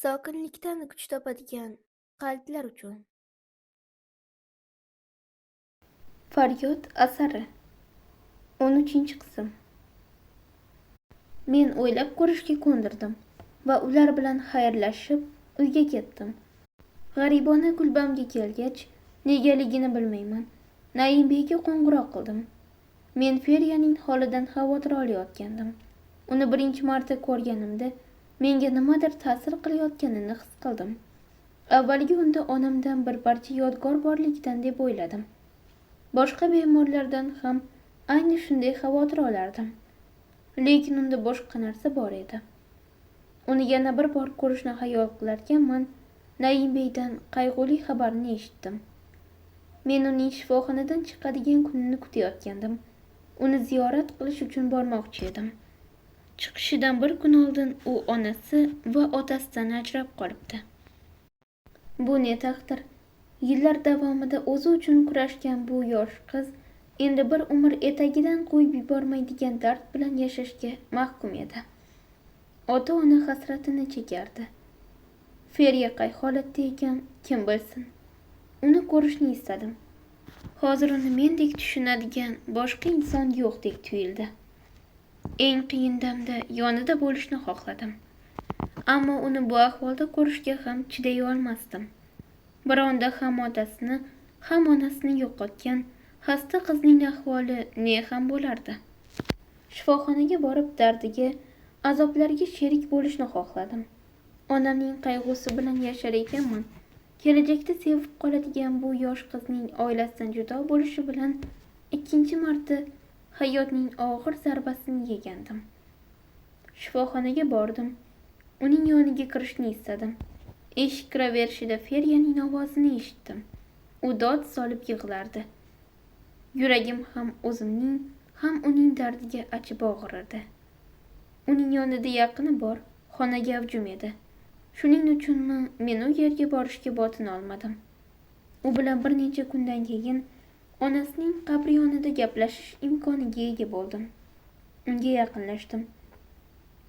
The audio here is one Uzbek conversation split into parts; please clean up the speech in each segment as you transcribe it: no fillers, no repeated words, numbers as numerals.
Sokinlikdan kuch topadigan qalblar uchun. Faryod asari. 13-qism. Men o'ylab ko'rishga ko'ndirdim va ular bilan xayrlashib uyga ketdim. G'aribona kulbamga kelgach, negaligini bilmayman, Naimbeyga qo'ng'iroq qildim. Men Feriyaning holidan xavotir olayotgandim. Uni birinchi marta ko'rganimda menga nimadir ta'sir qilayotganini his qildim. Avvaliga unda onamdan bir parcha yodgor borligidan deb o'yladim. Boshqa bemorlardan ham ayni shunday xavotir olardim. Lekin unda boshqa narsa bor edi. Uni yana bir bor ko'rishni xayol qilarkanman, Naimbeydan qayg'uli xabarni eshitdim. Men uning shifoxonadan chiqadigan kunini kutayotgandim. Uni ziyorat qilish uchun bormoqchi edim. Chiqishidan bir kun oldin u onasi va otasidan ajrab qolibdi. Bu ne taqdir? Yillar davomida o'zi uchun kurashgan bu yosh qiz endi bir umr etagidan qo'yib yubormaydigan dard bilan yashashga mahkum edi. Ota-ona hasratini chekardi. Feriya qay holatda ekan, kim bilsin. Uni ko'rishni istadim. Hozir uni mendek tushunadigan boshqa inson yo'qdek tuyuldi. Eng qiyin damda yonida bo'lishni xohladim. Ammo uni bu ahvolda ko'rishga ham chiday olmasdim. Bir onda ham otasini, ham onasini yo'qotgan xasta qizning ahvoli ne ham bo'lardi. Shifoxonaga borib dardiga, azoblarga sherik bo'lishni xohladim. Onamning qayg'usi bilan yashar ekanman, kelajakda sevib qoladigan bu yosh qizning oilasidan judo bo'lishi bilan ikkinchi marta hayotning og'ir zarbasini yegandim. Shifoxonaga bordim. Uning yoniga kirishni istadim. Eshik kiraverishida Feriyaning ovozini eshitdim. U dod solib yig'lardi. Yuragim ham o'zimning, ham uning dardiga achib og'rirdi. Uning yonida yaqini bor, xona gavjum edi. Shuning uchunmi men u yerga borishga botina olmadim. U bilan bir necha kundan keyin onasining qabri yonida gaplashish imkoniga ega bo'ldim. Unga yaqinlashdim.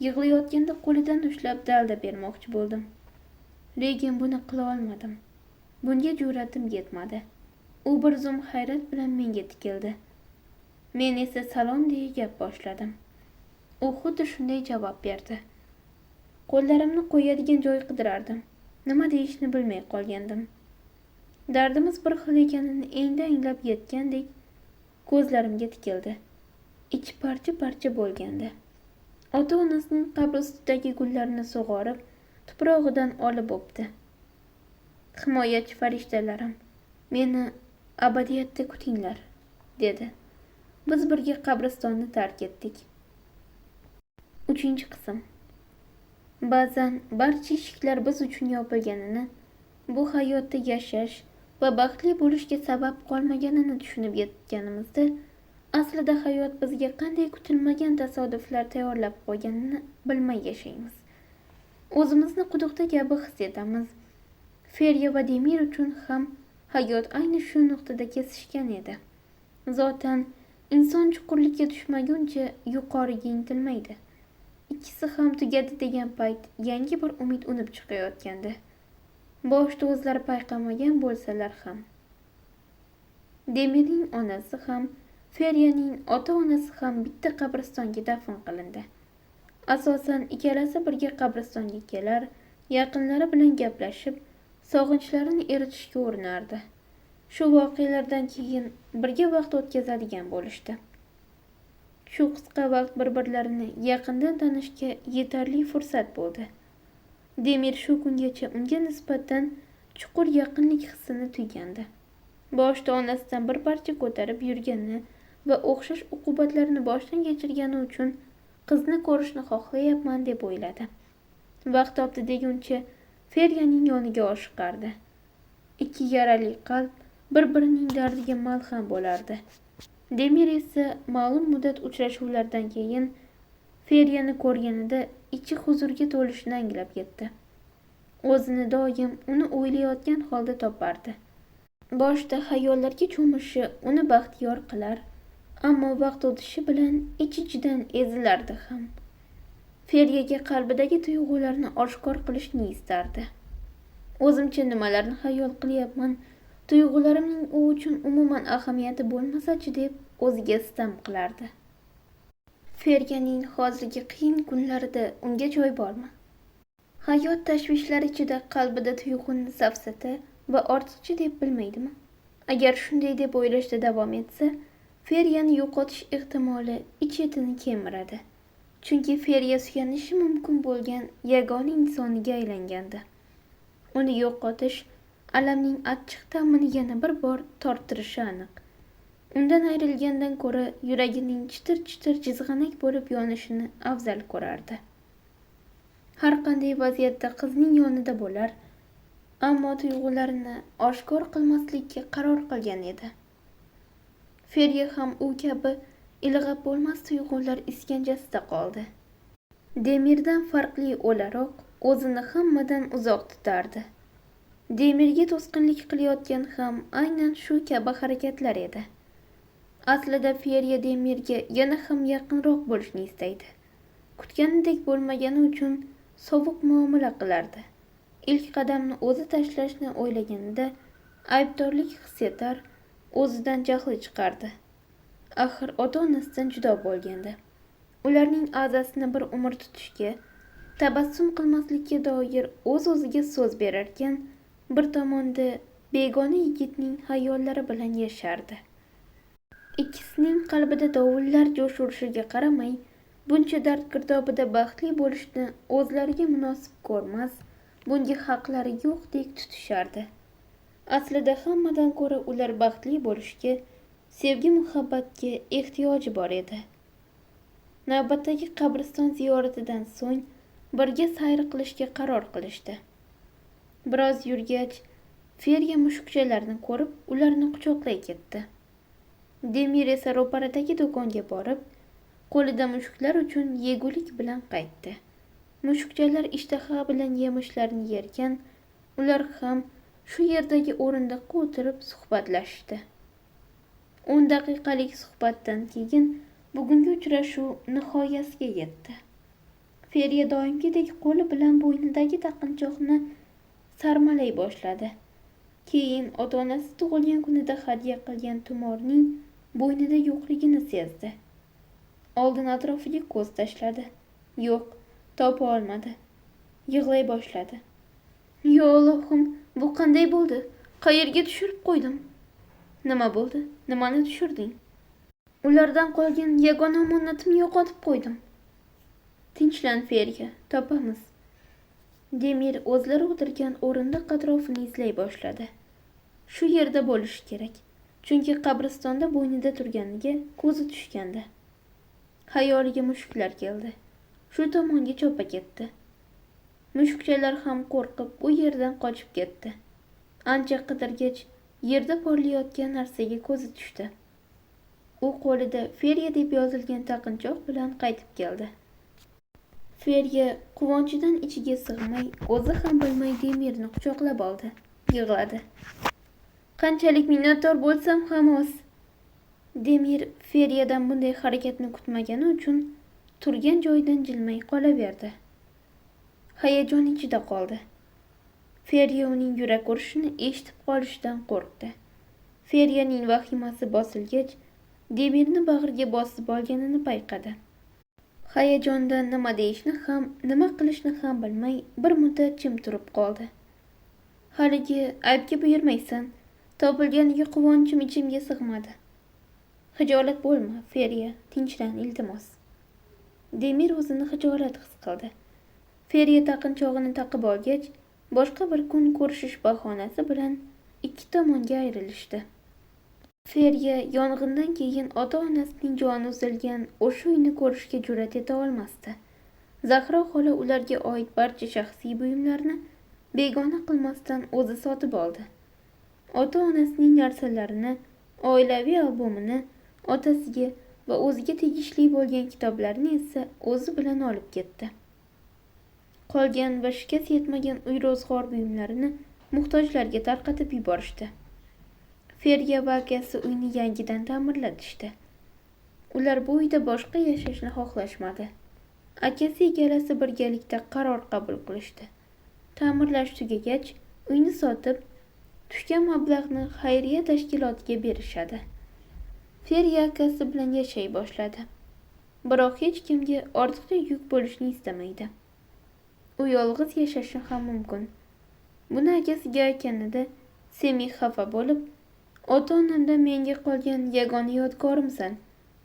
Yig'layotganda qo'lidan ushlab dalda bermoqchi bo'ldim. Lekin buni qila olmadim. Bunga jur'atim yetmadi. U bir zum hayrat bilan menga tikildi. Men esa salom deya gap boshladim. U xuddi shunday javob berdi. Qo'llarimni qo'yadigan joy qidirardim. Nima deyishni bilmay qolgandim. Dardimiz bir xil ekanini endi anglab yetgandek ko'zlarimga tikildi. Ichi parcha-parcha bo'lgandi. Ota-onasining qabri ustidagi gullarni sug'orib, tuprog'idan olib o'pdi. Himoyachi farishtalarim, meni abadiyatda kutinglar, dedi. Biz birga qabristonni tark etdik. 3-qism. Ba'zan barcha eshiklar biz uchun yopilganini, bu hayotda yashash va baxtli bo'lishga sabab qolmaganini tushunib yetganimizda, aslida hayot bizga qanday kutilmagan tasodiflar tayyorlab qo'yganini bilmay yashaymiz. O'zimizni quduqda kabi his etamiz. Feriya va Demir uchun ham hayot ayni shu nuqtada kesishgan edi. Zotan inson chuqurlikka tushmaguncha yuqoriga intilmaydi. Ikkisi ham tugadi degan payt yangi bir umid unib chiqayotgandi. Boshda o'zlari payqamagan bo'lsalar ham. Demirning onasi ham, Feriyaning ota-onasi ham bitta qabristonga dafn qilindi. Asosan ikkalasi birga qabristonga kelar, yaqinlari bilan gaplashib, sog'inchlarini eritishga urinardi. Shu voqealardan keyin birga vaqt o'tkazadigan bo'lishdi. Shu qisqa vaqt bir-birlarini yaqindan tanishga yetarli fursat bo'ldi. Demir shu kungacha unga nisbatan chuqur yaqinlik hissini tuygandi. Boshda onasidan bir parcha ko'tarib yurgani va o'xshash uqubatlarni boshdan kechirgani uchun qizni ko'rishni xohlayapman deb o'yladi. Vaqt topdi deguncha Feriyaning yoniga oshiqardi. Ikki yarali qalb bir-birining dardiga malham bo'lardi. Demir esa ma'lum muddat uchrashuvlardan keyin Feriyani ko'rganida ichi huzurga to'lishini anglab yetdi. O'zini doim uni o'ylayotgan holda topardi. Boshda xayollarga cho'mishi uni baxtiyor qilar, ammo vaqt o'tishi bilan ich-ichidan ezilardi ham. Feryaga qalbidagi tuyg'ularni oshkor qilishni istardi. O'zimcha nimalarni xayol qilyapman, tuyg'ularimning u uchun umuman ahamiyati bo'lmasa-chi deb o'ziga sitam qilardi. Feryaning hozirgi qiyin kunlarida unga joy bormi? Hayot tashvishlari ichida qalbida tuyg'uni safsata va ortiqcha deb bilmaydimi? Agar shunday deb o'ylashda davom etsa, Feryani yo'qotish ehtimoli ich etini kemiradi. Chunki Ferya suyanishi mumkin bo'lgan yagona insoniga aylangandi. Uni yo'qotish alamning achchiq ta'mini yana bir bor torttirishi aniq. Undan ayrilgandan ko'ra yuragining chitir-chitir jizg'anak bo'lib yonishini afzal ko'rardi. Har qanday vaziyatda qizning yonida bo'lar, ammo tuyg'ularini oshkor qilmaslikka qaror qilgan edi. Ferya ham u kabi ilg'ab bo'lmas tuyg'ular iskanjasida qoldi. Demirdan farqli o'laroq o'zini hammadan uzoq tutardi. Demirga to'sqinlik qilayotgan ham aynan shu kabi harakatlar edi. Aslida Ferya Demirga yana ham yaqinroq bo'lishni istaydi. Kutganidek bo'lmagani uchun sovuq muomala qilardi. Ilk qadamni o'zi tashlashni o'ylaganida aybdorlik his etar, o'zidan jahli chiqardi. Axir ota-onasidan judo bo'lgandi. Ularning a'zasini bir umr tutishga, tabassum qilmaslikka doir o'z-o'ziga so'z berarkan, bir tomonda begona yigitning xayollari bilan yashardi. Ikkisining qalbida dovullar jo'sh urishiga qaramay, buncha dard girdobida baxtli bo'lishni o'zlariga munosib ko'rmas, bunga haqlari yo'qdek tutishardi. Aslida hammadan ko'ra ular baxtli bo'lishga, sevgi muhabbatga ehtiyoji bor edi. Navbatdagi qabriston ziyoratidan so'ng birga sayr qilishga qaror qilishdi. Biroz yurgach, Ferya mushukchalarni ko'rib, ularni quchoqlay ketdi. Demir esa ro'paradagi do'konga borib, qo'lida mushuklar uchun yegulik bilan qaytdi. Mushukchalar ishtaha bilan yemishlarni yerkan, ular ham shu yerdagi o'rindiqqa o'tirib suhbatlashdi. 10 daqiqalik suhbatdan keyin bugungi uchrashuv nihoyasiga yetdi. Ferya doimgidek qo'li bilan bo'ynidagi taqinchoqni sarmalay boshladi. Keyin ota-onasi tug'ilgan kunida hadya qilgan tumorning bo'ynida yo'qligini sezdi. Oldin atrofiga ko'z tashladi. Yo'q, topa olmadi. Yig'lay boshladi. Yo Allohim, bu qanday bo'ldi? Qayerga tushirib qo'ydim? Nima bo'ldi? Nimani tushirding? Ulardan qolgan yagona omonatimni yo'qotib qo'ydim. Tinchlan Ferya, topamiz. Demir o'zlari o'tirgan o'rindiq atrofini izlay boshladi. Shu yerda bo'lishi kerak. Chunki qabristonda bo'ynida turganiga ko'zi tushgandi. Xayoliga mushuklar keldi. Shu tomonga chopa ketdi. Mushukchalar ham qo'rqib u yerdan qochib ketdi. Ancha qidirgach, yerda porlayotgan narsaga ko'zi tushdi. U qo'lida Ferya deb yozilgan taqinchoq bilan qaytib keldi. Ferya quvonchidan ichiga sig'may, o'zi ham bilmay Demirni quchoqlab oldi, yig'ladi. Qanchalik minnatdor bo'lsam ham oz. Demir Feryadan bunday harakatni kutmagani uchun turgan joyidan jilmay qolaverdi. Hayajon ichida qoldi. Ferya uning yurak urishini eshitib qolishidan qo'rqdi. Feryaning vahimasi bosilgach, Demirni bag'riga bosib olganini payqadi. Hayajondan nima deyishni ham, nima qilishni ham bilmay bir muddat jim turib qoldi. Haligi aybga buyurmaysan, topilganiga quvonchim ichimga sig'madi. Xijolat bo'lma, Ferya, tinchlan, iltimos. Demir o'zini xijolat his qildi. Ferya taqinchog'ini taqib olgach, boshqa bir kun ko'rishish bahonasi bilan ikki tomonga ayrilishdi. Ferya yong'indan keyin ota-onasining joni uzilgan o'sha uyni ko'rishga jur'at eta olmasdi. Zahro xola ularga oid barcha shaxsiy buyumlarni begona qilmasdan o'zi sotib oldi. Ota-onasining narsalarini, oilaviy albomini, otasiga va o'ziga tegishli bo'lgan kitoblarni esa o'zi bilan olib ketdi. Qolgan va shikast yetmagan uy ro'zg'or buyumlarini muhtojlarga tarqatib yuborishdi. Ferya va akasi uyni yangidan ta'mirlatishdi. Ular bu uyda boshqa yashashni xohlashmadi. Akasi ikkalasi birgalikda qaror qabul qilishdi. Ta'mirlash tugagach, uyni sotib, tushgan mablag'ni xayriya tashkilotiga berishadi. Feriya akasi bilan yashay boshladi. Biroq hech kimga ortiqcha yuk bo'lishni istamaydi. U yolg'iz yashashi ham mumkin. Buni akasiga aytganida Semih xafa bo'lib, ota-onamdan menga qolgan yagona yodgorimsan.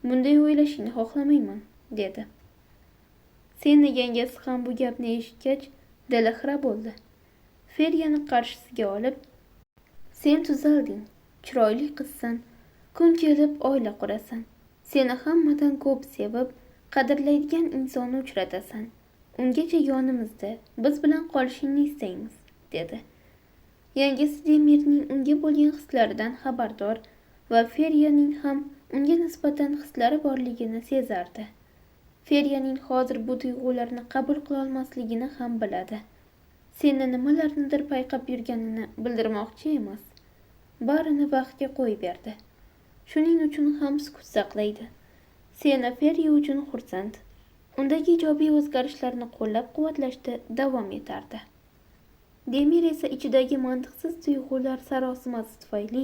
Bunday o'ylashingni xohlamayman, dedi. Seni yangasi ham bu gapni eshitgach, dili xira bo'ldi. Feriyani qarshisiga olib, sen tuzalding, chiroyli qizsan, kun kelib oila qurasan. Seni hammadan ko'p sevib, qadrlaydigan insonni uchratasan. Ungacha yonimizda, biz bilan qolishingni istaymiz, dedi. Yangasi Demirning unga bo'lgan hislaridan xabardor va Feriyaning ham unga nisbatan hislari borligini sezardi. Feriyaning hozir bu tuyg'ularni qabul qila olmasligini ham biladi. Seni nimalarnidir payqab yurganini bildirmoqchi emas. Barini vaqtga qo'yib berdi. Shuning uchun ham sukut saqlaydi. Sena Feriya uchun xursand. Undagi ijobiy o'zgarishlarni qo'llab-quvvatlashda davom etardi. Demir esa ichidagi mantiqsiz tuyg'ular sarosimasi tufayli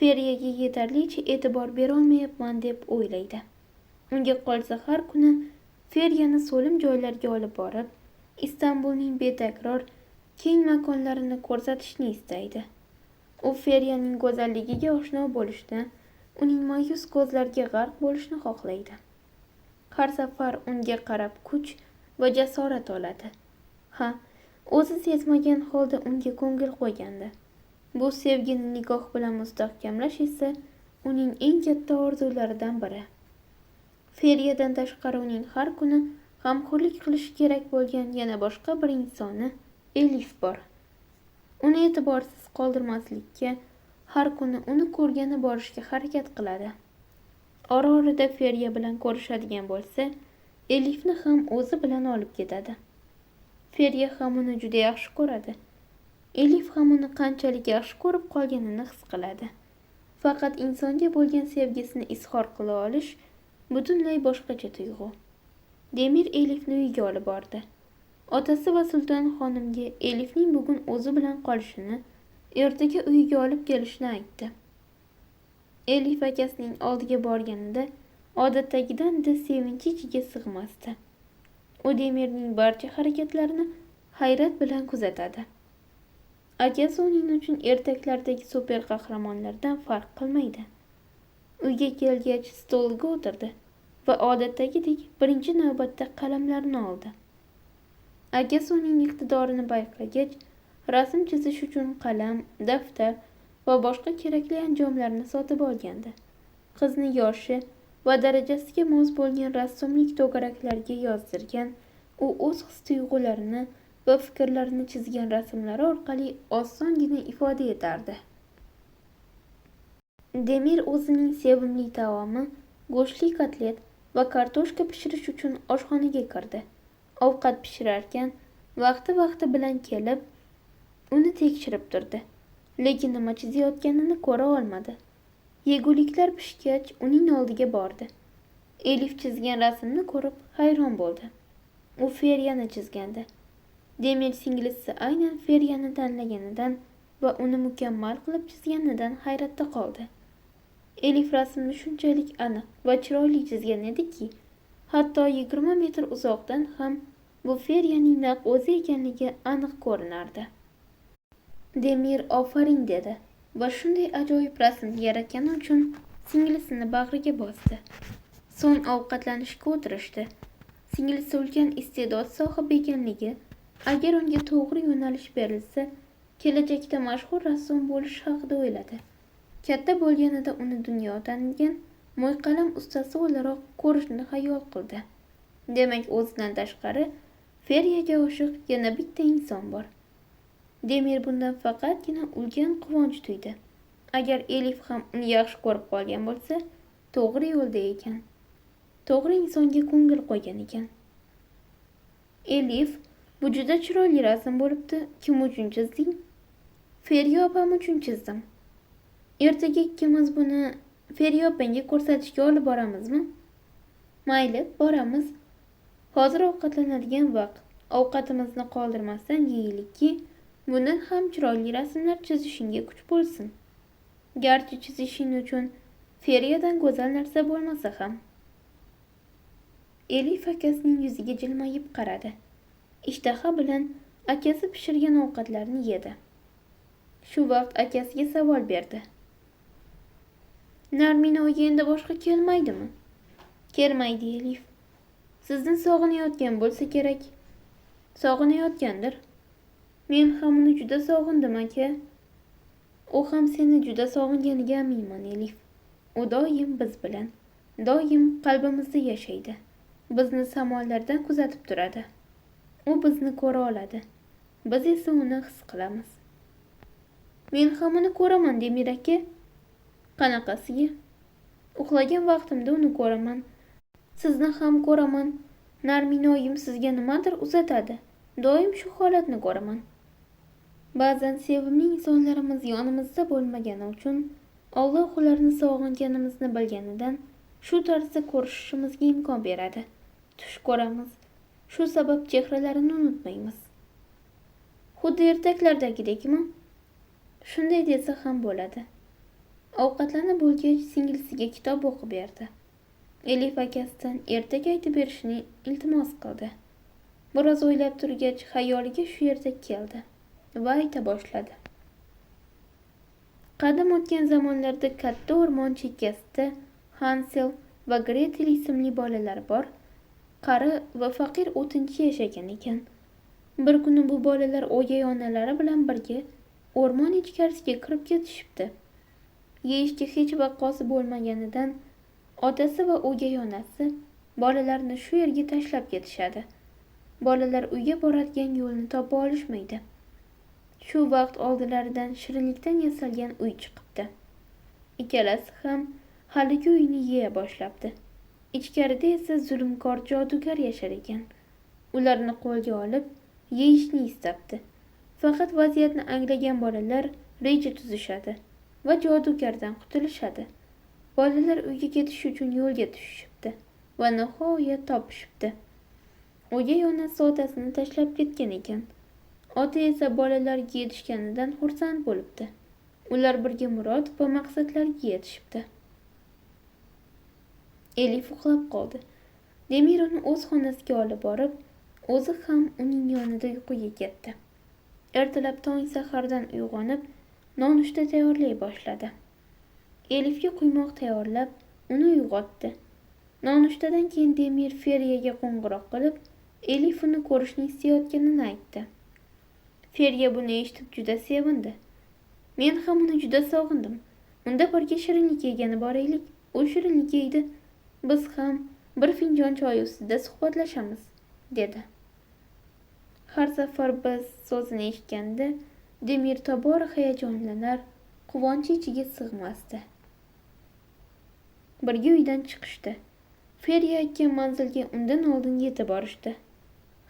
Feriyaga yetarlicha e'tibor berolmayapman deb o'ylaydi. Unga qolsa har kuni Feriyani so'lim joylarga olib borib, Istanbulning betakror keng makonlarini ko'rsatishni istaydi. U Feriyaning go'zalligiga oshno bo'lishni, uning ma'yus ko'zlariga g'arq bo'lishni xohlaydi. Har safar unga qarab kuch va jasorat oladi. Ha, o'zi sezmagan holda unga ko'ngil qo'ygandi. Bu sevgini nikoh bilan mustahkamlash esa uning eng katta orzularidan biri. Feriyadan tashqari uning har kuni g'amxo'rlik qilishi kerak bo'lgan yana boshqa bir insoni Elif bor. Uni e'tiborsiz qoldirmaslikka, har kuni uni ko'rgani borishga harakat qiladi. Ora-orada Feriya bilan ko'rishadigan bo'lsa, Elifni ham o'zi bilan olib ketadi. Feriya ham uni juda yaxshi ko'radi. Elif ham uni qanchalik yaxshi ko'rib qolganini his qiladi. Faqat insonga bo'lgan sevgisini izhor qila olish butunlay boshqacha tuyg'u. Demir Elifni uyga olib bordi. Otasi va Sulton xonimga Elifning bugun o'zi bilan qolishini, ertaga uyiga olib kelishini aytdi. Elif akasining oldiga borganida odatdagidan-da sevinchi ichiga sig'masdi. U Demirning barcha harakatlarini hayrat bilan kuzatadi. Akasi uning uchun ertaklardagi super qahramonlardan farq qilmaydi. Uyga kelgach stolga o'tirdi va odatdagidek birinchi navbatda qalamlarni oldi. Akasi uning iqtidorini payqagach, rasm chizish uchun qalam, daftar va boshqa kerakli anjomlarni sotib olgandi. Qizni yoshi va darajasiga mos bo'lgan rassomlik to'garaklariga yozdirgan, u o'z his-tuyg'ularini va fikrlarini chizgan rasmlari orqali osongina ifoda etardi. Demir o'zining sevimli taomi go'shtli kotlet va kartoshka pishirish uchun oshxonaga kirdi. Ovqat pishirarkan vaqti-vaqti bilan kelib, uni tekshirib turdi. Lekin nima chizayotganini ko'ra olmadi. Yeguliklar pishgach, uning oldiga bordi. Elif chizgan rasmni ko'rib hayron bo'ldi. U Feriyani chizgandi. Demir singlisi aynan Feriyani tanlaganidan va uni mukammal qilib chizganidan hayratda qoldi. Elif rasmni shunchalik aniq va chiroyli chizgan ediki, hatto 20 metr uzoqdan ham bu Feriyaning naq o'zi ekanligi aniq ko'rinardi. Demir ofarin dedi va shunday ajoyib rasmni yaratgani uchun singlisini bag'riga bosdi. So'ng ovqatlanishga o'tirishdi. Singlisi ulkan iste'dod sohibi ekanligi, agar unga to'g'ri yo'nalish berilsa, kelajakda mashhur rassom bo'lishi haqida o'yladi. Katta bo'lganida uni dunyo tanigan mo'yqalam ustasi o'laroq ko'rishni xayol qildi. Demak, o'zidan tashqari Feriyaga oshiq yana bitta inson bor. Demir bundan faqatgina ulkan quvonch tuydi. Agar Elif ham uni yaxshi ko'rib qolgan bo'lsa, to'g'ri yo'lda ekan. To'g'ri insonga ko'ngil qo'ygan ekan. Elif, bu juda chiroyli rasm bo'libdi. Kim uchun chizding? Feriya opam uchun chizdim. Ertaga ikkimiz buni Feriya opangga ko'rsatishga olib boramizmi? Mayli, boramiz. Hozir ovqatlanadigan vaqt. Ovqatimizni qoldirmasdan yeylikki, bundan ham chiroyli rasmlar chizishingga kuch bo'lsin. Garchi chizishing uchun Feriyadan go'zal narsa bo'lmasa ham. Elif akasining yuziga jilmayib qaradi. Ishtaha bilan akasi pishirgan ovqatlarni yedi. Shu vaqt akasiga savol berdi. Narmina uyga endi boshqa kelmaydimi? Kelmaydi, Elif. Sizni sog'inayotgan bo'lsa kerak. Sog'inayotgandir. Men ham uni juda sog'indim, aka. U ham seni juda sog'inganiga aminman, Elif. U doim biz bilan, doim qalbimizda yashaydi. Bizni samollardan kuzatib turadi. U bizni ko'ra oladi. Biz esa uni his qilamiz. Men ham uni ko'raman, Demir aka. Qanaqasiga? Uxlagan vaqtimda uni ko'raman. Sizni ham ko'raman. Narminoyim sizga nimadir uzatadi. Doim shu holatni ko'raman. Ba'zan sevimli insonlarimiz yonimizda bo'lmagani uchun Alloh ularni sog'inganimizni bilganidan shu tarzda ko'rishishimizga imkon beradi. Tush ko'ramiz. Shu sabab chehralarini unutmaymiz. Xuddi ertaklardagidekmi? Shunday desa ham bo'ladi. Ovqatlanib bo'lgach, singlisiga kitob o'qib berdi. Elif akasidan ertak aytib berishini iltimos qildi. Biroz o'ylab turgach, xayoliga shu ertak keldi va ayta boshladi. Qadim o'tgan zamonlarda katta o'rmon chekkasida Hansel va Gretel ismli bolalar bor, qari va faqir o'tinchi yashagan ekan. Bir kuni bu bolalar o'gay onalari bilan birga o'rmon ichkarisiga kirib ketishibdi. Yeyishga hech vaqosi bo'lmaganidan otasi va o'gay onasi bolalarni shu yerga tashlab ketishadi. Bolalar uyga boradigan yo'lni topa olishmaydi. Shu vaqt oldilaridan shirinlikdan yasalgan uy chiqibdi. Ikkalasi ham haligi uyni yeya boshlabdi. Ichkarida esa zulmkor jodugar yashar ekan. Ularni qo'lga olib, yeyishni istabdi. Faqat vaziyatni anglagan bolalar reja tuzishadi va jodugardan qutulishadi. Bolalar uyga ketish uchun yo'lga tushishibdi va nihoyat topishibdi. O'gay onasi otasini tashlab ketgan ekan. Ota esa bolalarga yetishganidan xursand bo'libdi. Ular birga murod va maqsadlarga yetishibdi. Elif uxlab qoldi. Demir uni o'z xonasiga olib borib, o'zi ham uning yonida uyquga ketdi. Ertalab tong sahardan uyg'onib, nonushta tayyorlay boshladi. Elifga quymoq tayyorlab, uni uyg'otdi. Nonushtadan keyin Demir Feriyaga qo'ng'iroq qilib, Elif uni ko'rishni istayotganini aytdi. Feriya buni eshitib juda sevindi. Men ham uni juda sog'indim. Unda birga shirinlik yegani boraylik. U shirinlik yeydi. Biz ham bir finjon choy ustida suhbatlashamiz, dedi. Har safar biz so'zini eshitganda Demir tobora hayajonlanar, quvonchi ichiga sig'masdi. Birga uydan chiqishdi. Feriya aytgan manzilga undan oldin yetib borishdi.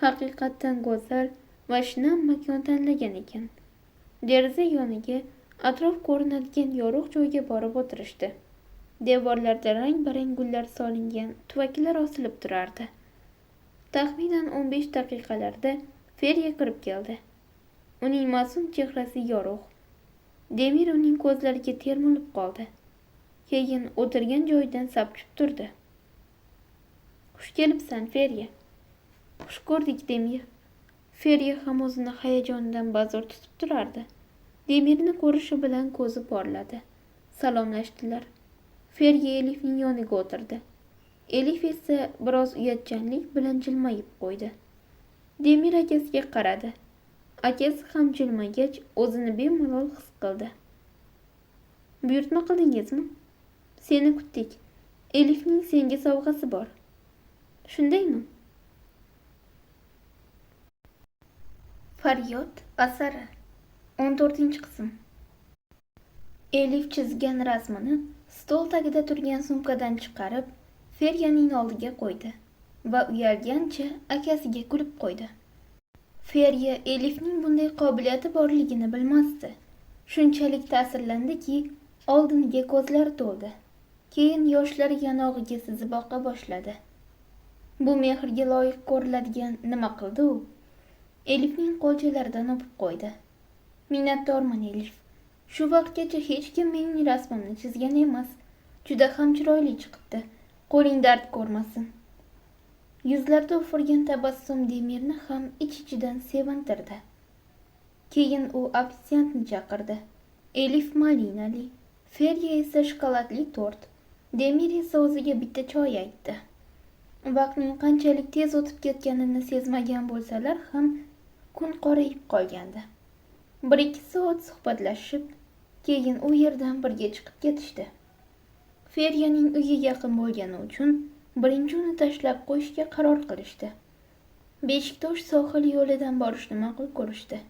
Haqiqatdan go'zal va shinam makon tanlagan ekan. Deraza yoniga, atrof ko'rinadigan yorug' joyga borib o'tirishdi. Devorlarda rang-barang gullar solingan tuvaklar osilib turardi. Taxminan 15 daqiqalarda Feriya kirib keldi. Uning ma'sum chehrasi yorug'. Demir uning ko'zlariga termilib qoldi. Keyin o'tirgan joyidan sapchib turdi. Xush kelibsan, Feriya. Xush ko'rdik, Demir. Feriya ham o'zini hayajonidan bazo'r tutib turardi. Demirni ko'rishi bilan ko'zi porladi. Salomlashdilar. Feriya Elifning yoniga o'tirdi. Elif esa biroz uyatchanlik bilan jilmayib qo'ydi. Demir akasiga qaradi. Akasi ham jilmaygach, o'zini bemalol his qildi. Buyurtma qildingizmi? Seni kutdik. Elifning senga sovg'asi bor. Shundaymi? Faryod asari 14-qism. Elif chizgan rasmini stol tagida turgan sumkadan chiqarib, Feriyaning oldiga qo'ydi va uyalgancha akasiga kulib qo'ydi. Feriya Elifning bunday qobiliyati borligini bilmasdi. Shunchalik ta'sirlandiki, oldiniga ko'zlari to'ldi. Keyin yoshlari yanog'iga sizib oqa boshladi. Bu mehrga loyiq ko'riladigan nima qildi u? Elifning qo'lchalaridan o'pib qo'ydi. Minnatdorman, Elif. Shu vaqtgacha hech kim mening rasmimni chizgan emas. Juda ham chiroyli chiqibdi. Qo'ling dard ko'rmasin. Yuzlarda ufurgan tabassum Demirni ham ich-ichidan sevintirdi. Keyin u ofitsiantni chaqirdi. Elif malinali, Ferya esa shokoladli tort, Demir esa o'ziga bitta choy aytdi. Vaqtning qanchalik tez o'tib ketganini sezmagan bo'lsalar ham kun qorayib qolgandi. 1-2 soat suhbatlashib, keyin u yerdan birga chiqib ketishdi. Feryaning uyi yaqin bo'lgani uchun birinchi uni tashlab qo'yishga qaror qilishdi. Beshiktosh sohil yo'lidan borishni ma'qul ko'rishdi.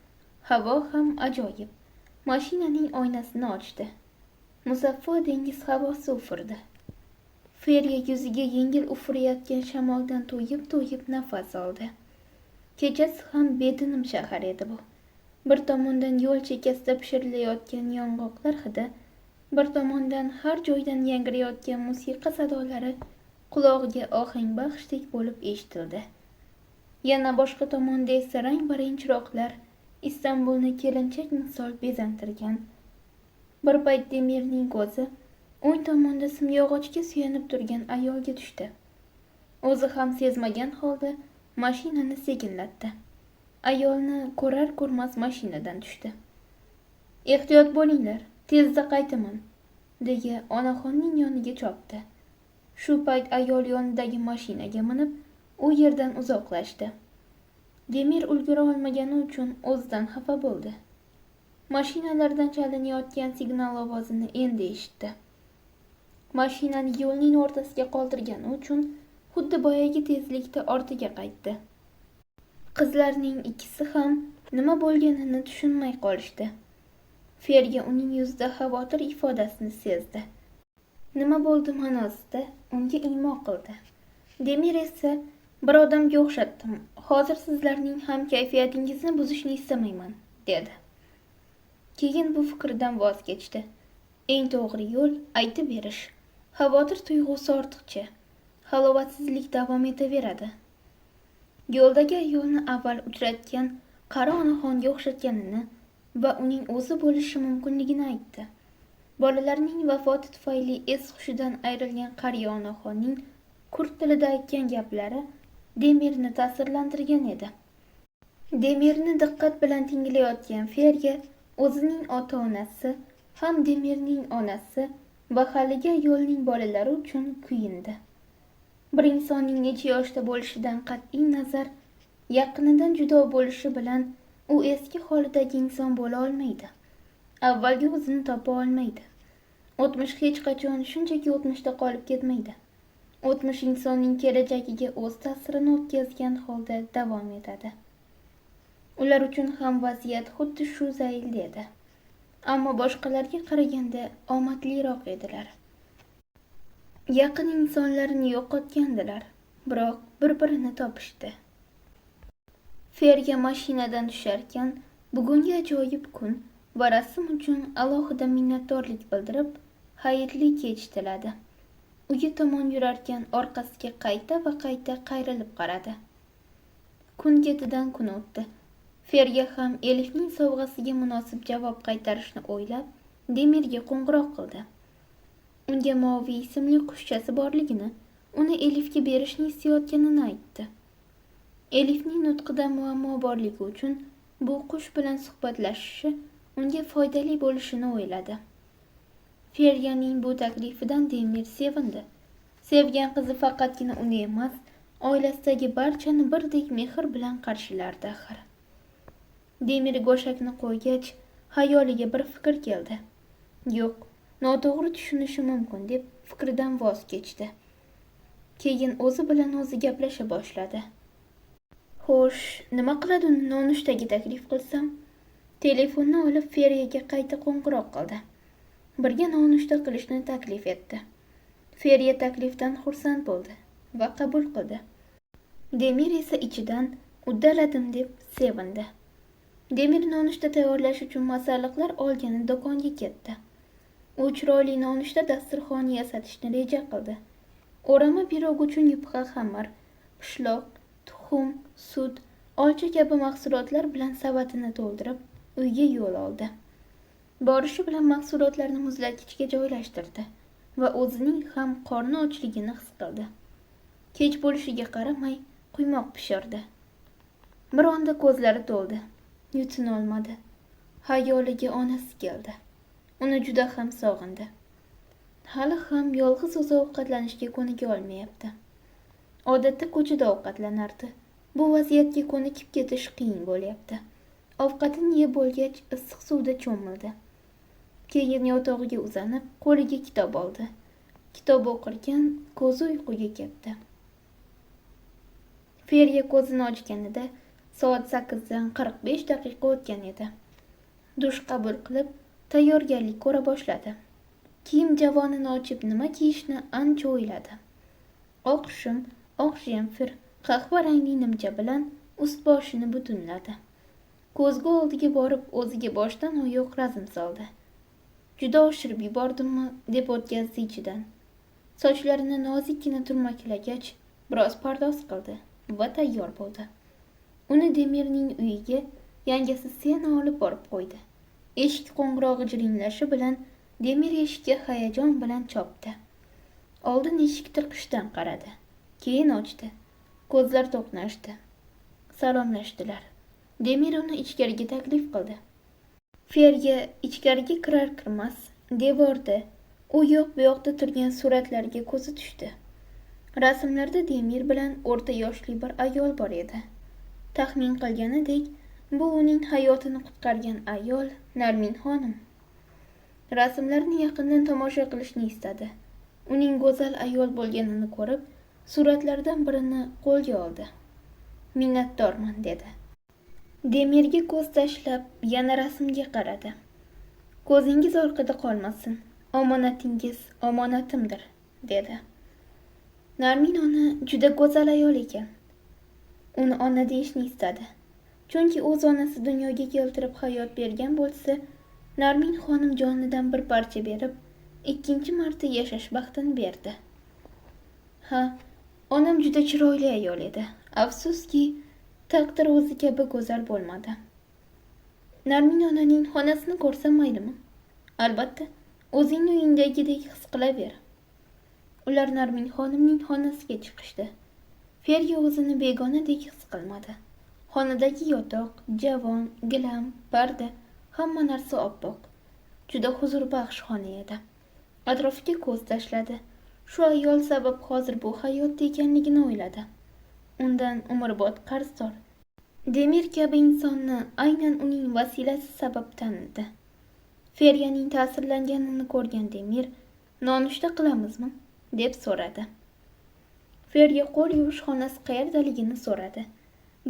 Havo ham ajoyib. Mashinaning oynasini ochdi. Musaffo dengiz havosi ufurdi. Ferya yuziga yengil ufurayotgan shamoldan to'yib-to'yib nafas oldi. Kechasi ham betinim shahar edi bu. Bir tomondan yo'l chekkasida pishirilayotgan yong'oqlar hidi, bir tomondan har joydan yangrayotgan musiqa sadolari qulog'iga ohangbaxshdek bo'lib eshitildi. Yana boshqa tomonda esa rang-barang chiroqlar Istanbulni kelinchak misol bezantirgan. Bir payt Demirning ko'zi o'ng tomonda simyog'ochga suyanib turgan ayolga tushdi. O'zi ham sezmagan holda mashinani sekinlatdi. Ayolni ko'rar ko'rmas mashinadan tushdi. Ehtiyot bo'linglar, tezda qaytaman, deya onaxonning yoniga chopdi. Shu payt ayol yonidagi mashinaga minib, u yerdan uzoqlashdi. Demir ulgura olmagani uchun o'zidan xafa bo'ldi. Mashinalardan chalinayotgan signal ovozini endi eshitdi. Mashinani yo'lning o'rtasiga qoldirgani uchun xuddi boyagi tezlikda ortiga qaytdi. Qizlarning ikkisi ham nima bo'lganini tushunmay qolishdi. Ferga uning yuzida xavotir ifodasini sezdi. Nima bo'ldi ma'nosida unga imo qildi. Demir esa bir odamga o'xshatdim. Hozir sizlarning ham kayfiyatingizni buzishni istamayman, dedi. Keyin bu fikridan voz kechdi. Eng to'g'ri yo'l aytib berish. Xavotir tuyg'usi ortiqcha. Halovatsizlik davom etaveradi. Yo'ldagi ayolni avval uchratgan qari onaxonga o'xshatganini va uning o'zi bo'lishi mumkinligini aytdi. Bolalarning vafoti tufayli es-hushidan ayrilgan qariya onaxonning kurd tilida aytgan gaplari Demirni ta'sirlantirgan edi. Demirni diqqat bilan tinglayotgan Ferga o'zining ota-onasi, ham Demirning onasi va haligi ayolning bolalari uchun kuyindi. Bir insonning necha yoshda bo'lishidan qat'iy nazar, yaqinidan judo bo'lishi bilan u eski holidagi inson bo'la olmaydi. Avvalgi o'zini topa olmaydi. O'tmish hech qachon shunchaki o'tmishda qolib ketmaydi. O'tmish insonning kelajagiga o'z ta'sirini o'tkazgan holda davom etadi. Ular uchun ham vaziyat xuddi shu zaylda edi. Ammo boshqalarga qaraganda omadliroq edilar. Yaqin insonlarini yo'qotgandilar, biroq bir-birini topishdi. Ferga mashinadan tusharkan bugungi ajoyib kun va rasm uchun alohida minnatdorlik bildirib, xayrli kech tiladi. Uyi tomon yurarkan orqasiga qayta va qayta qayrilib qaradi. Kun ketidan kun o'tdi. Ferga ham Elifning sovg'asiga munosib javob qaytarishni o'ylab, Demirga qo'ng'iroq qildi. Unga Moviy ismli qushchasi borligini, uni Elifga berishni istayotganini aytdi. Elifning nutqida muammo borligi uchun bu qush bilan suhbatlashishi unga foydali bo'lishini o'yladi. Ferganing bu taklifidan Demir sevindi. Sevgan qizi faqatgina uni emas, oilasidagi barchani birdek mehr bilan qarshilardi axir. Demir go'shakni qo'ygach, xayoliga bir fikr keldi. Yo'q, noto'g'ri tushunishi mumkin deb fikridan voz kechdi. Keyin o'zi bilan o'zi gaplasha boshladi. Xo'sh, nima qiladi uni nonushtaga taklif qilsam? Telefonni olib Feryaga qayta qo'ng'iroq qildi. Birga nonushta qilishni taklif etdi. Ferya taklifdan xursand bo'ldi va qabul qildi. Demir esa ichidan uddaladim deb sevindi. Demir nonushta tayyorlash uchun masalliqlar olgani do'konga ketdi. U chiroyli nonushta dasturxoni yasatishni reja qildi. O'rama pirog uchun yupqa xamir, Pishloq, tuxum, sut, olcha kabi mahsulotlar bilan savatini to'ldirib, uyga yo'l oldi. Borishi bilan mahsulotlarni muzlatgichga joylashtirdi va o'zining ham qorni ochligini his qildi. Kech bo'lishiga qaramay quymoq pishirdi. Bir onda ko'zlari to'ldi. Yutina olmadi. Xayoliga onasi keldi. Uni juda ham sog'indi. Hali ham yolg'iz o'zi ovqatlanishga ko'nika olmayapti. Odatda ko'chada ovqatlanardi. Bu vaziyatga ko'nikib ketish qiyin bo'lyapti. Ovqatini yeb bo'lgach, issiq suvda cho'mildi. Keyin yotog'iga uzanib, qo'liga kitob oldi. Kitob o'qirkan ko'zi uyquga ketdi. Feriya ko'zini ochganida soat 8:45 o'tgan edi. Dush qabul qilib, tayyorgarlik ko'ra boshladi. Kiyim javonini ochib nima kiyishni ancha o'yladi. Oq shim, oq jemfer, qahva rangli nimcha bilan ust boshini butunladi. Ko'zgu oldiga borib, o'ziga boshdan oyoq razm soldi. Juda oshirib yubordimmi, deb o'tkazdi ichidan. Sochlarini nozikkina turmaklagach, biroz pardoz qildi va tayyor bo'ldi. Uni Demirning uyiga yangasi Sena olib borib qo'ydi. Eshik qo'ng'irog'i jiringlashi bilan Demir eshikka hayajon bilan chopdi. Oldin eshik tirqishdan qaradi, keyin ochdi. Ko'zlar to'qnashdi. Salomlashdilar. Demir uni ichkariga taklif qildi. Feriya ichkariga kirar kirmas devorda u yoq bu yoqda turgan suratlarga ko'zi tushdi. Rasmlarda Demir bilan o'rta yoshli bir ayol bor edi. Taxmin qilganidek, bu uning hayotini qutqargan ayol Narmin xonim. Rasmlarni yaqindan tomosha qilishni istadi. Uning go'zal ayol bo'lganini ko'rib, suratlardan birini qo'lga oldi. Minnatdorman, dedi. Demirga ko'z tashlab, yana rasmga qaradi. Ko'zingiz orqada qolmasin. Omonatingiz omonatimdir, dedi. Narmin ona juda go'zal ayol ekan. Uni ona deyishni istadi. Chunki o'z onasi dunyoga keltirib hayot bergan bo'lsa, Narmin xonim jonidan bir parcha berib, ikkinchi marta yashash baxtini berdi. Ha, onam juda chiroyli ayol edi. Afsuski, taqdir o'zi kabi go'zal bo'lmadi. Narmin onaning xonasini ko'rsam maylimi? Albatta, o'zingni uyingdagidek his qilaver. Ular Narmin xonimning xonasiga chiqishdi. Feriya o'zini begonadek his qilmadi. Xonadagi yotoq, javon, gilam, parda, hamma narsa oppoq. Juda huzurbaxsh xona edi. Atrofga ko'z tashladi. Shu ayol sabab hozir bu hayotda ekanligini o'yladi. Undan umrbod qarzdor. Demir kabi insonni aynan uning vasilasi sabab tanidi. Feriyaning ta'sirlanganini ko'rgan Demir, "Nonushta qilamizmi?" deb so'radi. Feriya qo'l yuvish xonasi qayerdaligini so'radi.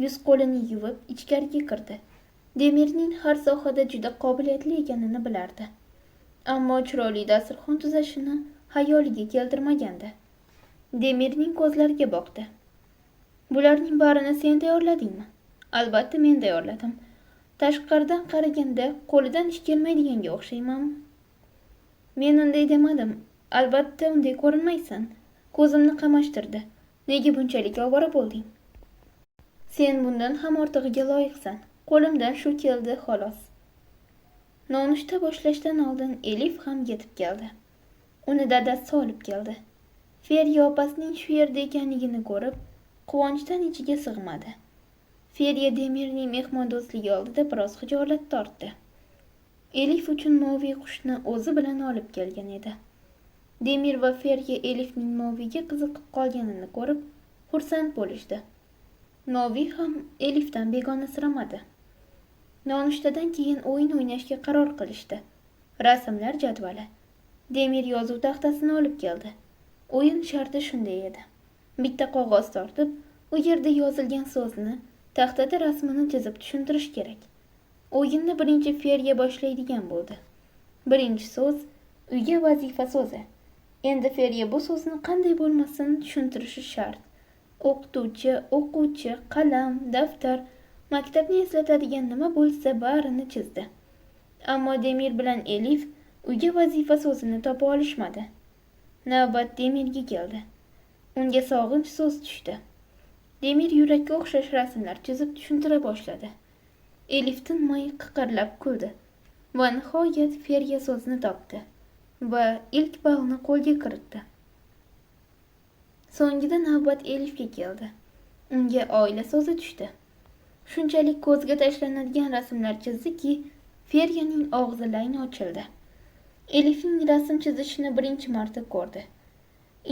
Yuz qo'lini yuvib ichkariga kirdi. Demirning har sohada juda qobiliyatli ekanini bilardi. Ammo chiroyli dasturxon tuzashini xayoliga keltirmagandi. Demirning ko'zlariga boqdi. Bularning barini sen tayyorladingmi? Albatta men tayyorladim. Tashqaridan qaraganda qo'lidan ish kelmaydiganga o'xshaymanmi? Men unday demadim. Albatta unday ko'rinmaysan. Ko'zimni qamashtirdi. Nega bunchalik ovora bo'lding? Sen bundan ham ortig'iga loyiqsan. Qo'limdan shu keldi, xolos. Nonushta boshlashdan oldin Elif ham yetib keldi. Uni dadasi olib keldi. Feriya opasining shu yerda ekanligini ko'rib, quvonchdan ichiga sig'madi. Feriya Demirning mehmondo'stligi oldida biroz xijolat tortdi. Elif uchun moviy qushni o'zi bilan olib kelgan edi. Demir va Feriya Elifning moviyga qiziqib qolganini ko'rib, xursand bo'lishdi. Moviy ham Elifdan begonasiramadi. Nonushtadan keyin o'yin o'ynashga qaror qilishdi. Rasmlar jadvali. Demir yozuv taxtasini olib keldi. O'yin sharti shunday edi. Bitta qog'oz tortib, u yerda yozilgan so'zni taxtada rasmini chizib tushuntirish kerak. O'yinni birinchi Feriya boshlaydigan bo'ldi. Birinchi so'z uyga vazifa so'zi. Endi Feriya bu so'zni qanday bo'lmasin tushuntirishi shart. O'qituvchi, o'quvchi, qalam, daftar, maktabni eslatadigan nima bo'lsa barini chizdi. Ammo Demir bilan Elif uyga vazifa so'zini topa olishmadi. Navbat Demirga keldi. Unga sog'inch so'z tushdi. Demir yurakka o'xshash rasmlar chizib tushuntira boshladi. Elif tinmay qiqirlab kuldi va nihoyat Ferya so'zini topdi va ilk ballni qo'lga kiritdi. So'ngida navbat Elifga keldi. Unga oila so'zi tushdi. Shunchalik ko'zga tashlanadigan rasmlar chizdiki, Feryaning og'zi lang ochildi. Elifning rasm chizishini birinchi marta ko'rdi.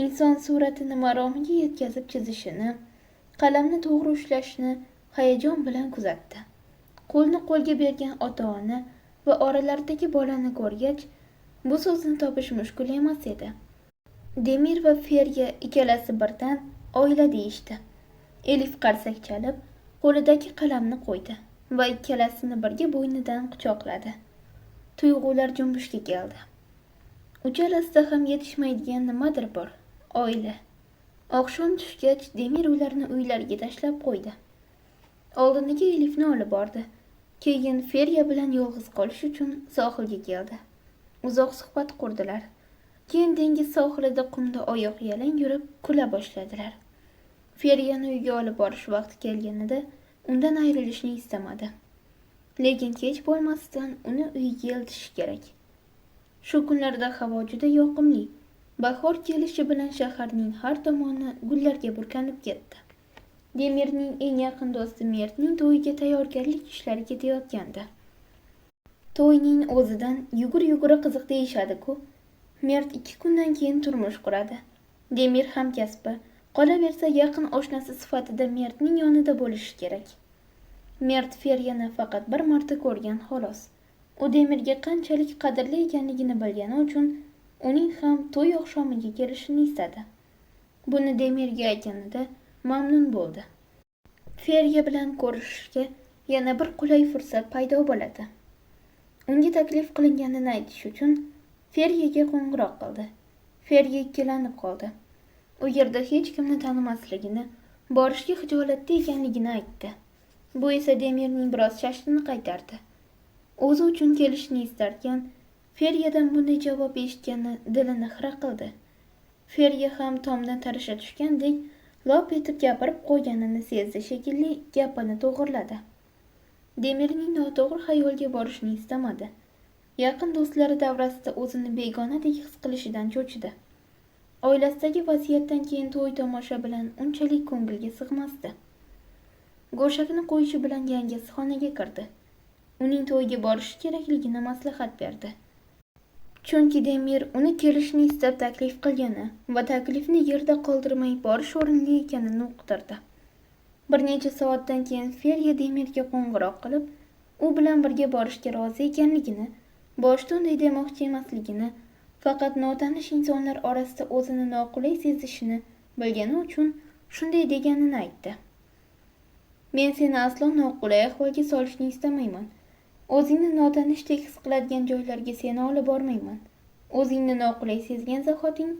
Inson suratini maromiga yetkazib chizishini, qalamni to'g'ri ushlashini hayajon bilan kuzatdi. Qo'lni qo'lga bergan ota-ona va oralaridagi bolani ko'rgach, bu so'zni topish mushkul emas edi. Demir va Ferya ikkalasi birdan oila deyishdi. Elif qarsak chalib, qo'lidagi qalamni qo'ydi va ikkalasini birga bo'ynidan quchoqladi. Tuyg'ular junbushga keldi. Uchalasida ham yetishmaydigan nimadir bor oila. Oqshom tushgach, Demir ularni uylariga tashlab qo'ydi. Oldiniga Elifni olib bordi. Keyin Ferya bilan yolg'iz qolish uchun sohilga keldi. Uzoq suhbat qurdilar. Keyin dengiz sohilida qumda oyoq yalang yurib kula boshladilar. Feryani uyga olib borish vaqti kelganida undan ayrilishni istamadi. Lekin kech bo'lmasdan uni uyiga eltish kerak. Shu kunlarda havo juda yoqimli. Bahor kelishi bilan shaharning har tomoni gullarga burkanib ketdi. Demirning eng yaqin do'sti Mertning to'yiga tayyorgarlik ishlari ketayotgandi. To'yning o'zidan yugur-yugura qiziq deyishadi-ku. Mert 2 kundan keyin turmush quradi. Demir hamkasbi, qolaversa yaqin oshnasi sifatida Mertning yonida bo'lishi kerak. Mert Feryani faqat bir marta ko'rgan xolos. U Demirga qanchalik qadrli ekanligini bilgani uchun uning ham to'y oqshomiga kelishini istadi. Buni Demirga aytganida mamnun bo'ldi. Ferya bilan ko'rishishga yana bir qulay fursat paydo bo'ladi. Unga taklif qilinganini aytish uchun Feryaga qo'ng'iroq qildi. Ferya ikkilanib qoldi. U yerda hech kimni tanimasligini, borishga xijolatda ekanligini aytdi. Bu esa Demirning biroz shashtini qaytardi. O'zi uchun kelishni istarkan, Feryadan bunday javob eshitgani dilini xira qildi. Ferya ham tomdan tarasha tushgandek lop etib gapirib qo'yganini sezdi shekilli, gapini to'g'irladi. Demirning noto'g'ri xayolga borishini istamadi. Yaqin do'stlari davrasida o'zini begonadek his qilishidan cho'chidi. Oilasidagi vaziyatdan keyin to'y tomosha bilan unchalik ko'ngilga sig'masdi. Go'shakni qo'yishi bilan yangasi xonaga kirdi. Uning to'yga borishi kerakligini maslahat berdi. Chunki Demir uni kelishni istab taklif qilgani va taklifni yerda qoldirmay borish o'rinli ekanini uqtirdi. Bir necha soatdan keyin Ferya Demirga qo'ng'iroq qilib, u bilan birga borishga rozi ekanligini, boshda unday demoqchi emasligini, faqat notanish insonlar orasida o'zini noqulay sezishini bilgani uchun shunday deganini aytdi. Men seni aslo noqulay ahvolga solishni istamayman. O'zingni notanishdek his qiladigan joylarga seni olib bormayman. O'zingni noqulay sezgan zahoting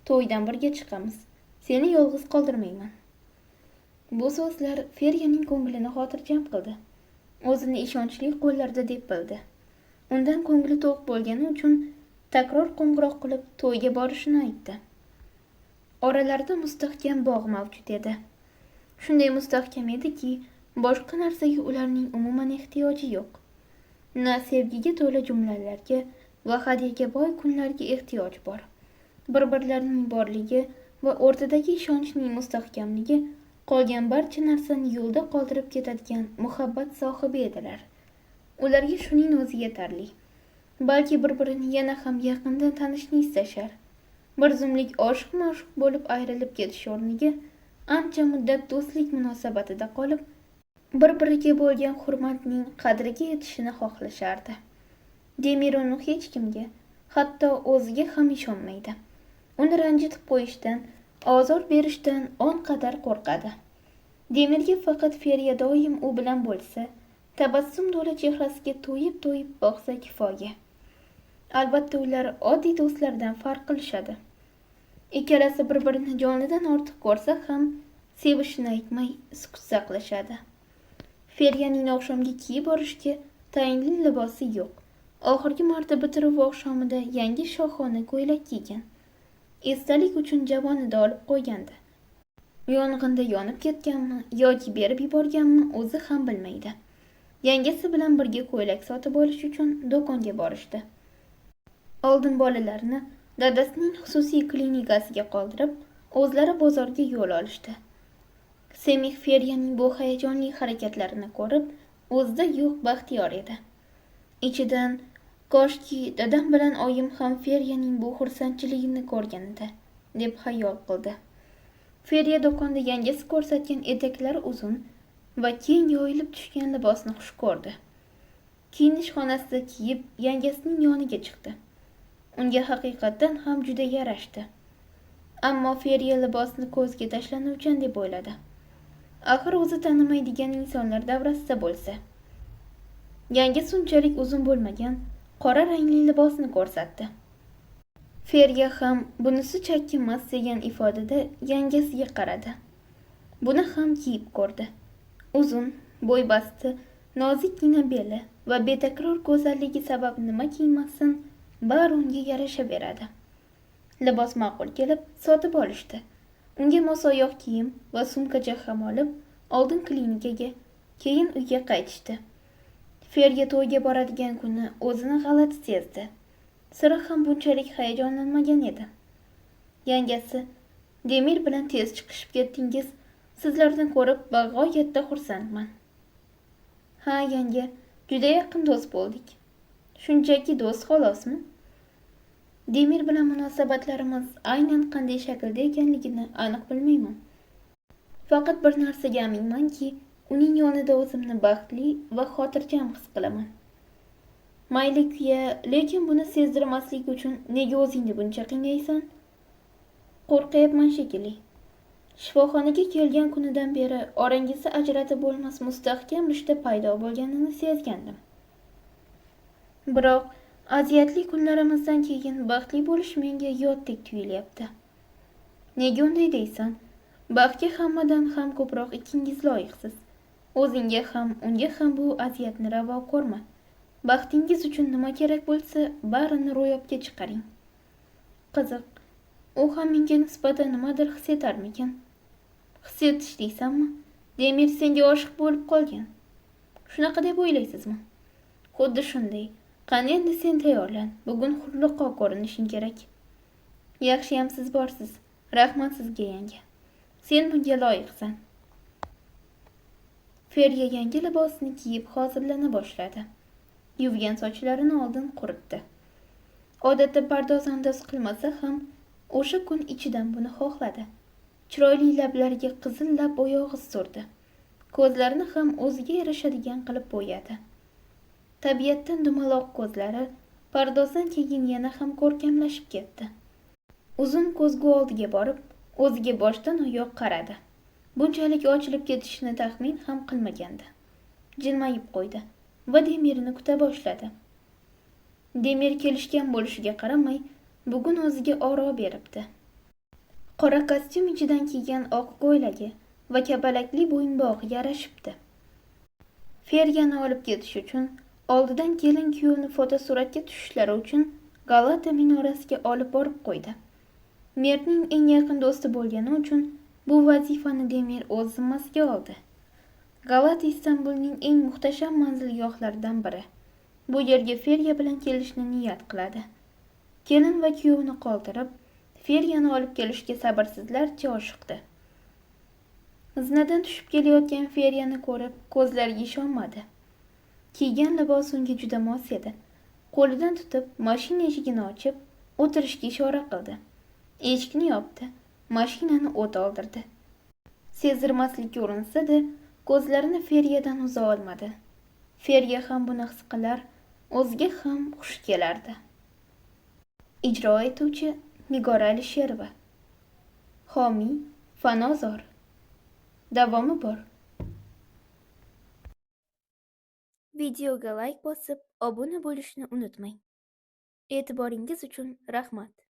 to'ydan birga chiqamiz. Seni yolg'iz qoldirmayman. Bu so'zlar Feryaning ko'nglini xotirjam qildi. O'zini ishonchli qo'llarda deb bildi. Undan ko'ngli to'q bo'lgani uchun takror qo'ng'iroq qilib to'yga borishini aytdi. Oralarida mustahkam bog' mavjud edi. Shunday mustahkam ediki, boshqa narsaga ularning umuman ehtiyoji yo'q. Na sevgiga to'la jumlalarga va hadyaga boy kunlarga ehtiyoj bor. Bir-birlarining borligi va o'rtadagi ishonchning mustahkamligi qolgan barcha narsani yo'lda qoldirib ketadigan muhabbat sohibi edilar. Ularga shuning o'zi yetarli. Balki bir-birini yana ham yaqindan tanishni istashar. Bir zumlik oshiq-ma'shuq bo'lib ayrilib ketish o'rniga ancha muddat do'stlik munosabatida qolib, bir-biriga bo'lgan hurmatning qadriga yetishini xohlashardi. Demir uni hech kimga, hatto o'ziga ham ishonmaydi. Uni ranjitib qo'yishdan, ozor berishdan on qadar qo'rqadi. Demirga faqat Ferya doim u bilan bo'lsa, tabassum to'la chehrasiga to'yib-to'yib boqsa kifoya. Albatta ular oddiy do'stlardan farq qilishadi. Ikkalasi bir-birini jonidan ortiq ko'rsa ham sevishini aytmay sukut saqlashadi. Feryaning oqshomga kiyib borishga tayinli libosi yo'q. Oxirgi marta bitiruv oqshomida yangi shohona ko'ylak kiygan. Esdalik uchun javonida olib qo'ygandi. Yong'inda yonib ketganmi yoki berib yuborganmi, o'zi ham bilmaydi. Yangasi bilan birga ko'ylak sotib olish uchun do'konga borishdi. Oldin bolalarni dadasining xususiy klinikasiga qoldirib, o'zlari bozorga yo'l olishdi. Semih Feryaning bu hayajonli harakatlarini ko'rib, o'zida yo'q baxtiyor edi. Ichidan koshki dadam bilan oyim ham Feryaning bu xursandchiligini ko'rganida, deb xayol qildi. Ferya do'konda yangasi ko'rsatgan etaklari uzun va keng yoyilib tushgan libosni xush ko'rdi. Kiyinish xonasida kiyib, yangasining yoniga chiqdi. Unga haqiqatdan ham juda yarashdi. Ammo Ferya libosni ko'zga tashlanuvchan deb o'yladi. Axir o'zi tanimaydigan insonlar davrasida bo'lsa. Yangasi unchalik uzun bo'lmagan qora rangli libosni ko'rsatdi. Ferya ham bunisi chakki emas degan ifodada yangasiga qaradi. Buni ham kiyib ko'rdi. Uzun, bo'ybasti, nozikkina beli va betakror go'zalligi sabab nima kiymasin, bari unga yarashaveradi. Libos ma'qul kelib, sotib olishdi. Unga mos oyoq kiyim va sumkacha ham olib, oldin klinikaga, keyin uyga qaytishdi. Ferya to'yga boradigan kuni o'zini g'alati sezdi. Sira ham bunchalik hayajonlanmagan edi. Yangasi, Demir bilan tez chiqishib ketdingiz, sizlarni ko'rib bag'oyatda xursandman. Ha, yanga, juda yaqin do'st bo'ldik. Shunchaki do'st xolosmi? Demir bilan munosabatlarimiz aynan qanday shaklda ekanligini aniq bilmayman. Faqat bir narsaga aminmanki, uning yonida o'zimni baxtli va xotirjam his qilaman. Mayli kuya, lekin buni sezdirmaslik uchun nega o'zingni buncha qiynaysan? Qo'rqyapman shekilli. Shifoxonaga kelgan kunidan beri orangizda ajratib bo'lmas mustahkam rishta paydo bo'lganini sezgandim. Biroq aziyatli kunlarimizdan keyin baxtli bo'lish menga yotdek tuyulyapti. Nega unday deysan? Baxtga hammadan ham ko'proq ikkingiz loyiqsiz. O'zingga ham, unga ham bu aziyatni ravo ko'rma. Baxtingiz uchun nima kerak bo'lsa, barini ro'yobga chiqaring. Qiziq, u ham menga nisbatan nimadir his etarmikan? His etish deysanmi? Demir senga oshiq bo'lib qolgan. Shunaqa deb o'ylaysizmi? Xuddi shunday. Qani endi sen tayyorlan. Bugun hurliqo ko'rinishing kerak. Yaxshiyam siz borsiz. Rahmat sizga yanga. Sen bunga loyiqsan. Ferya yangi libosini kiyib hozirlana boshladi. Yuvgan sochlarini oldin quritdi. Odatda pardoz-andoz qilmasa ham, o'sha kun ichidan buni xohladi. Chiroyli lablariga qizil lab bo'yog'i surdi. Ko'zlarini ham o'ziga yarashadigan qilib bo'yadi. Tabiatdan dumaloq ko'zlari pardozdan keyin yana ham ko'rkamlashib ketdi. Uzun ko'zgu oldiga borib, o'ziga boshdan oyoq qaradi. Bunchalik ochilib ketishini taxmin ham qilmagandi. Jilmayib qo'ydi va Demirni kuta boshladi. Demir kelishgan bo'lishiga qaramay, bugun o'ziga oro beribdi. Qora kostyum ichidan kiygan oq ko'ylagi va kapalakli bo'yinbog'i yarashibdi. Feryani olib ketish uchun oldidan kelin kuyovni fotosuratga tushishlari uchun Galata minorasiga olib borib qo'ydi. Mertning eng yaqin do'sti bo'lgani uchun bu vazifani Demir o'z zimmasiga oldi. Galata Istanbulning eng muhtasham manzilgohlaridan biri. Bu yerga Ferya bilan kelishni niyat qiladi. Kelin va kuyovni qoldirib, Feryani olib kelishga sabrsizlarcha oshiqdi. Zinadan tushib kelayotgan Feryani ko'rib, ko'zlariga ishonmadi. Kiygan libosi unga juda mos edi. Qo'lidan tutib, mashina eshigini ochib, o'tirishga ishora qildi. Eshikni yopdi, mashinani o't oldirdi. Sezdirmaslikka urinsa-da, ko'zlarini Feryadan uza olmadi. Ferya ham buni his qilar, o'ziga ham xush kelardi. Ijro etuvchi Nigora Alisherova. Homiy Fanozor. Davomi bor. Videoga like bosib, obuna bo'lishni unutmang. E'tiboringiz uchun rahmat.